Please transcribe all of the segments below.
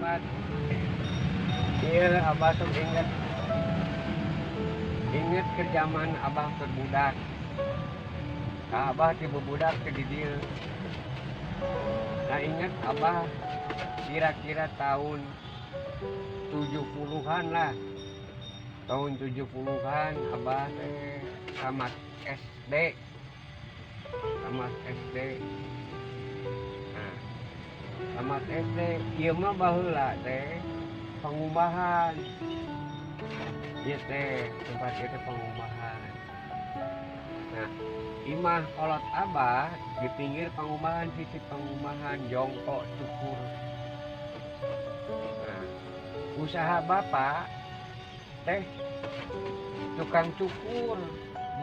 4. Iya, Abah sok inget. Inget ke zaman Abah keur budak. Ka Abah ti budak ke di dieu. Nah, inget Abah kira-kira tahun 70-an lah. Tahun 70-an Abah teh tamat SD. Tamat SD. Nah, tamat SD, ieu mah baheula teh pangumbahan. Ieu teh tempat ieu teh pangumbahan. Nah, imah kolot Abah di pinggir pangumbahan, sisi pangumbahan jongkok cukur. Nah, usaha bapak teh tukang cukur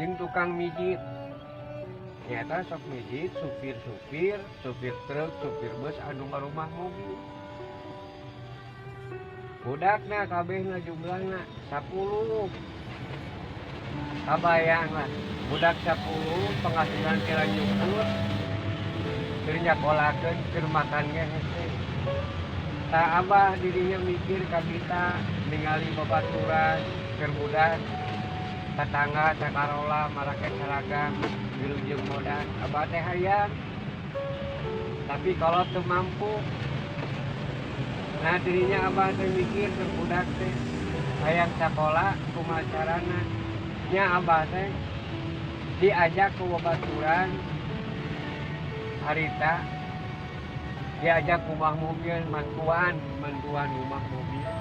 jeung tukang mijit. Nyata sok mijit supir-supir, supir truk, supir bus anu ngarumah mobil. Budakna kabehna jumlahna 10. Kabayang lah, budak 10, penghasilan kira nyukur, keur nyakolakeun, keur makan ge hese. Tah, Abah dirinya mikir kabita ningali babaturan keur budak tetangga sakarola marake seragam biru jeung bodas, Abah teh hayang, tapi kalau teu mampu. Nah, dirinya Abah teh mikir keur budak teh hayang sakola, kumaha carana nya. Abah teh diajak ke babaturan harita, diajak ngumbah mobil, mantuan mantuan ngumbah mobil,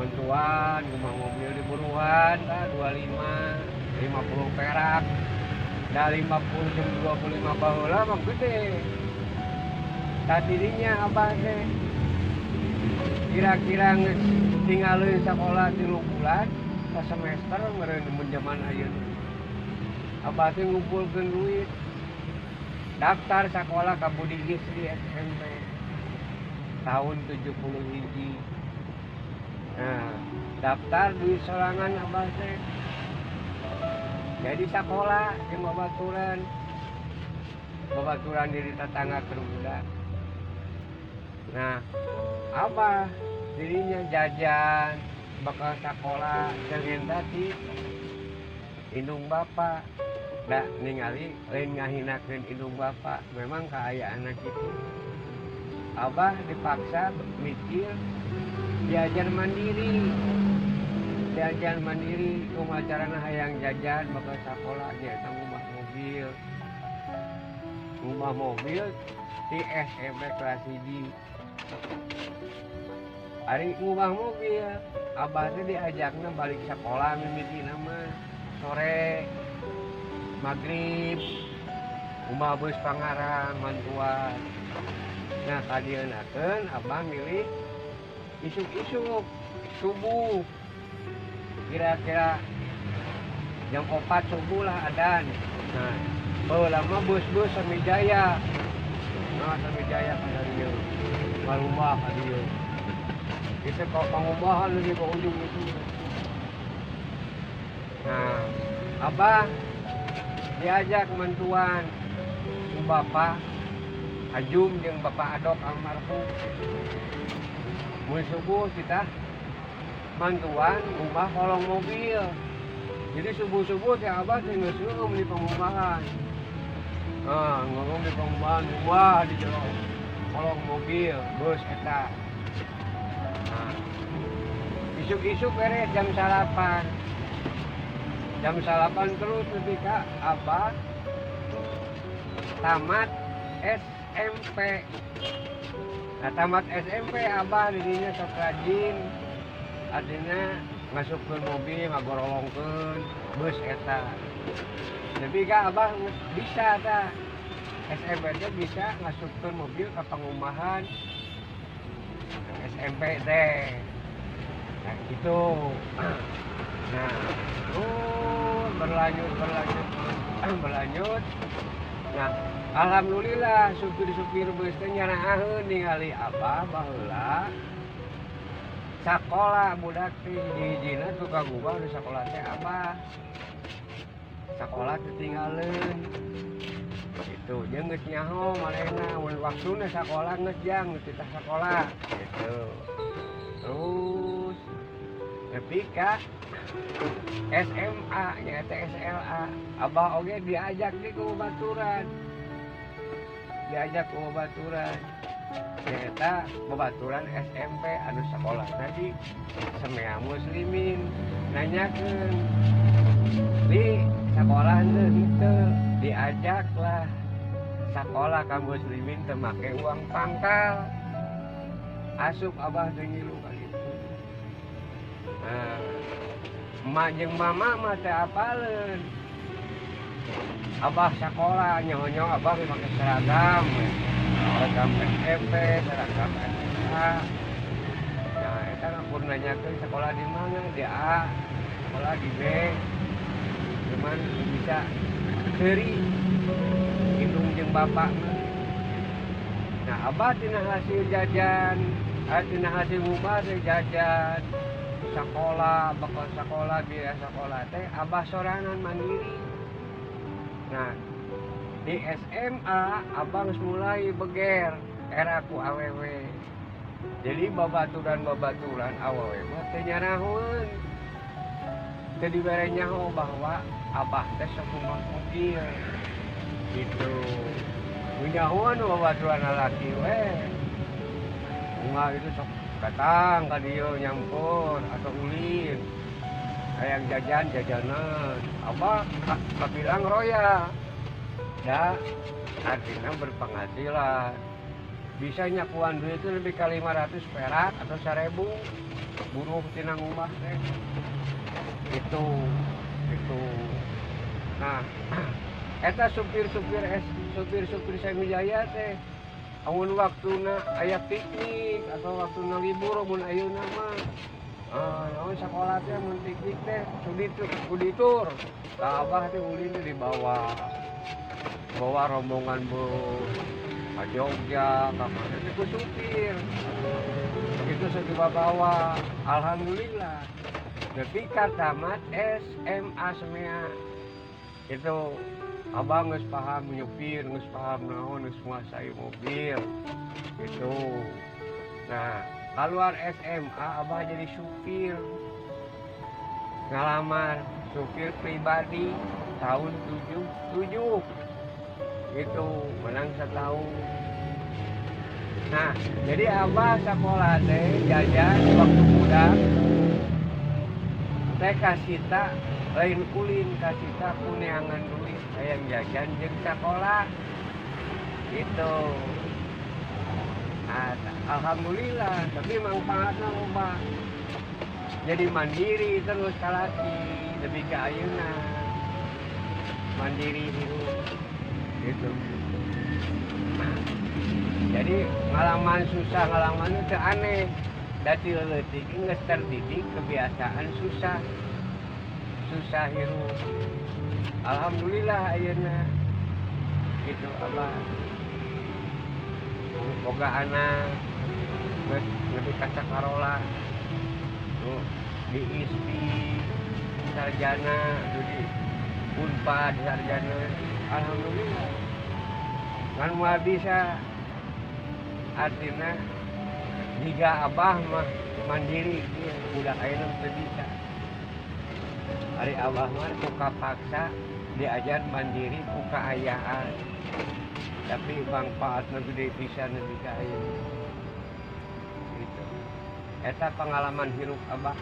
mantuan ngumbah mobil di buruhan tah 25 50 perak. Da 50 jeung 25 baheula mah gede. Tah, dirinya Abah teh kira-kira geus tinggalin sekolah 3 bulan, semester meureun mun zaman ayeuna. Abah teh ngumpulkeun duit, daftar sekolah ka Budi Istri SMP tahun 70 hiji. Nah, daftar duit sorangan Abah teh, jadi sekolah jeung babaturan babaturan diri tetangga keur budak. Nah, Abah dirinya jajan bakal sekolah dengan tadi indung bapak da ningali, lain ngahinakeun indung bapak, memang kaayaan itu Abah dipaksa mikir diajar mandiri, diajar mandiri kumaha carana hayang jajan bakal sekolah. Nya ngumbah mobil, ngumbah mobil di SMP kelas 1. Ari ngumbah mobil, Abah teh diajakna balik sekolah mimitina mah sore maghrib, ngumbah bus Pangarang mantuan. Nah, kadieunakeun Abah milih isuk-isuk subuh, kira-kira jam 4 subuh lah adan. Nah, baheula mah bus-bus Samijaya. Nah, Samijaya ka dieu, ngarumbah ka dieu. Kita ke pangumbahan lebih ke ujung itu. Nah, Abah diajak mantuan ku Bapak Ajum jeung Bapak Adok almarhum. Mun subuh kita mantuan ngumbah kolong mobil. Jadi subuh-subuh teh Abah teh geus ngeueum di pangumbahan. Nah, ngeueum di pangumbahan, ngumbah di jero kolong mobil bus eta. Nah, isuk-isuk beres jam salapan. Jam salapan terus lebih ka Abah tamat SMP. Nah, tamat SMP Abah dirinya sok rajin, artinya masukkeun mobil, ngagorolongkeun bus eta. Tapi ka Abah bisa tah SMP teh bisa ngasupkeun mobil ke pangumbahan SMP teh. Nah, gitu. Nah, berlanjut, berlanjut, berlanjut. Nah, alhamdulillah supir-supir bus teh nyaraaheun ningali Abah baheula sakola budak teh hiji-hijina tukang ngumbah di sakola teh. Abah sakola ketinggalan. Gitu, jeung geus nyaho manehna mun waktuna sakola, geus jang titah sakola gitu. Terus nepi ka SMA nyaeta SLA, Abah oge diajak di ku babaturan, diajak ku babaturan nyaeta babaturan SMP anu sekolah tadi SMEA Muslimin, nanyakeun di sekolah henteu henteu. Diajak lah sekolah ka Muslimin, teu make uang pangkal. Asup Abah teh ngilu ka ditu. Nah, emak jeung mama mah teu apaleun Abah sekolah. Nyaho-nyaho Abah make seragam we. Seragam SMP, seragam SMA. Nah, eta kur nanyakeun sekolah di mana, di A, sekolah di B, cuman bisa seuri indung jeung bapak mah. Nah, Abah tina hasil jajan, ah, tina hasil ngumbah teh, jajan sekolah, bakal sekolah, biaya sekolah teh Abah sorangan mandiri. Nah, di SMA Abah geus mulai beger era ku awewe. Jadi babaturan babaturan awewe mah teu nyarahoeun, teu dibere nyaho bahwa Abah teh sok ngumbah mobil gitu. Nu nyahoan babaturan lalaki we. Bunga itu sok datang ka dieu, nyampur atau ulin, hayang jajan jajanan. Abah kabilang royal da, artinya berpenghasilan, bisa nyakuan duit itu lebih ke 500 perak atau 1000 buruh tina ngumbah teh itu. Nah, eta supir-supir es, supir-supir Semi Jaya teh amun waktuna aya piknik atau waktuna libur, mun ayeuna mah naon, sekolah teh mun piknik teh studi tour, studi tour. Tah, Abah teh ulin teh dibawa bawa rombongan bus ke Jogja, ke mana teh ku supir itu sok dibawa. Alhamdulillah, ketika tamat SMA SMEA itu Abah geus paham nyupir, geus paham naon, geus menguasai mobil itu. Nah, keluar SMA Abah jadi supir, ngalamar supir pribadi tahun 77 itu, menang setahun. Nah, jadi Abah sekolah teh jajan waktu muda teh kasita lain ulin, kasita ku neangan duit hayang jajan jeung sekolah gitu. Nah, alhamdulillah, tapi manfaatnya loba, jadi mandiri terus kalaki lebih ke ayeuna mandiri hidup gitu. Jadi ngalaman susah, ngalaman itu aneh dari leutik geus terdidik kebiasaan susah, susah hirup. Alhamdulillah ayeuna gitu Abah boga anak geus nepi ka sakarola, tuh di ISBI sarjana, tuh di Unpad sarjana. Alhamdulillah kan moal bisa, artinya jika Abah mah mandiri kieu, budak ayeuna teu bisa. Ari Abah mah ku kapaksa diajar mandiri ku kaayaan, tapi manfaatna gede pisan nepi ka ayeuna gitu. Eta pengalaman hirup Abah.